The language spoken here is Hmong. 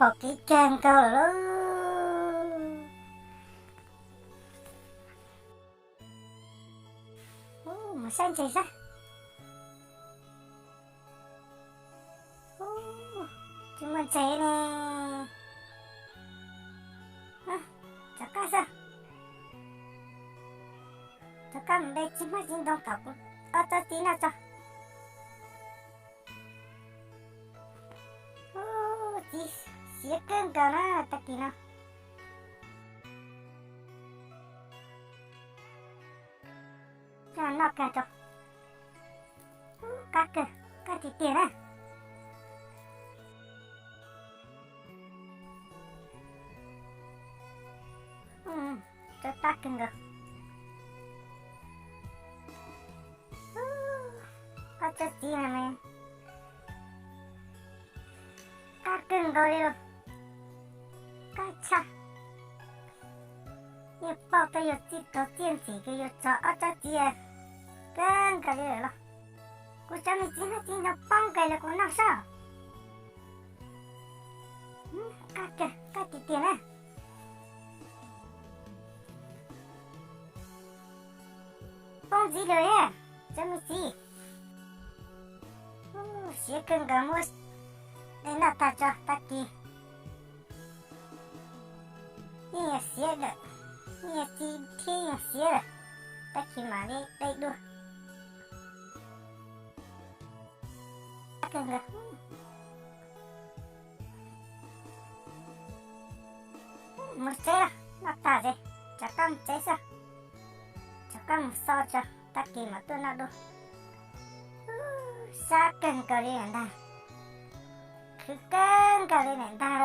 pom kev kawg nkaus lawm lauj. Mus saib ntses xwb. Tsis muaj ntses ne. Rov qab xwb. Rov qab mus de txiv hmab txiv ntoo tom kuv ob tsob txiv noj tso. Ub, txiv siav kawg nkaus na tag kis no. Noj kawg tso. Ub, qab kawg, qab tiag tiag na. Tso qab kawg nkaus. Ob tsob txiv no qab kawg nkaus li los. Qab tshaj. Yeej paub tuaj yog txij tog txiaj ntsim kws yuav txog ob tsob txiv kawg nkaus li lawm los. Kuv cov me txiv hmab txiv ntoo poob nqes los kuv noj soj. Qab kawg, qab tiag tiag na. Poob ntxiv lawm, cov me txiv. Siav kawg nkaus, muab de noj tag tso tag kis. Yeej yog siav lawm, yeej yog txiv thiab yeej siav lawm, tag kis mam li de dua. Mus tsev los, noj tag ces rov qab mus tsev xwb. Rov qab mus xo tso, tag kis mam tuaj noj dua. Sab kawg nkaus li lawm ntag, khwv kawg nkaus li lawm ntag.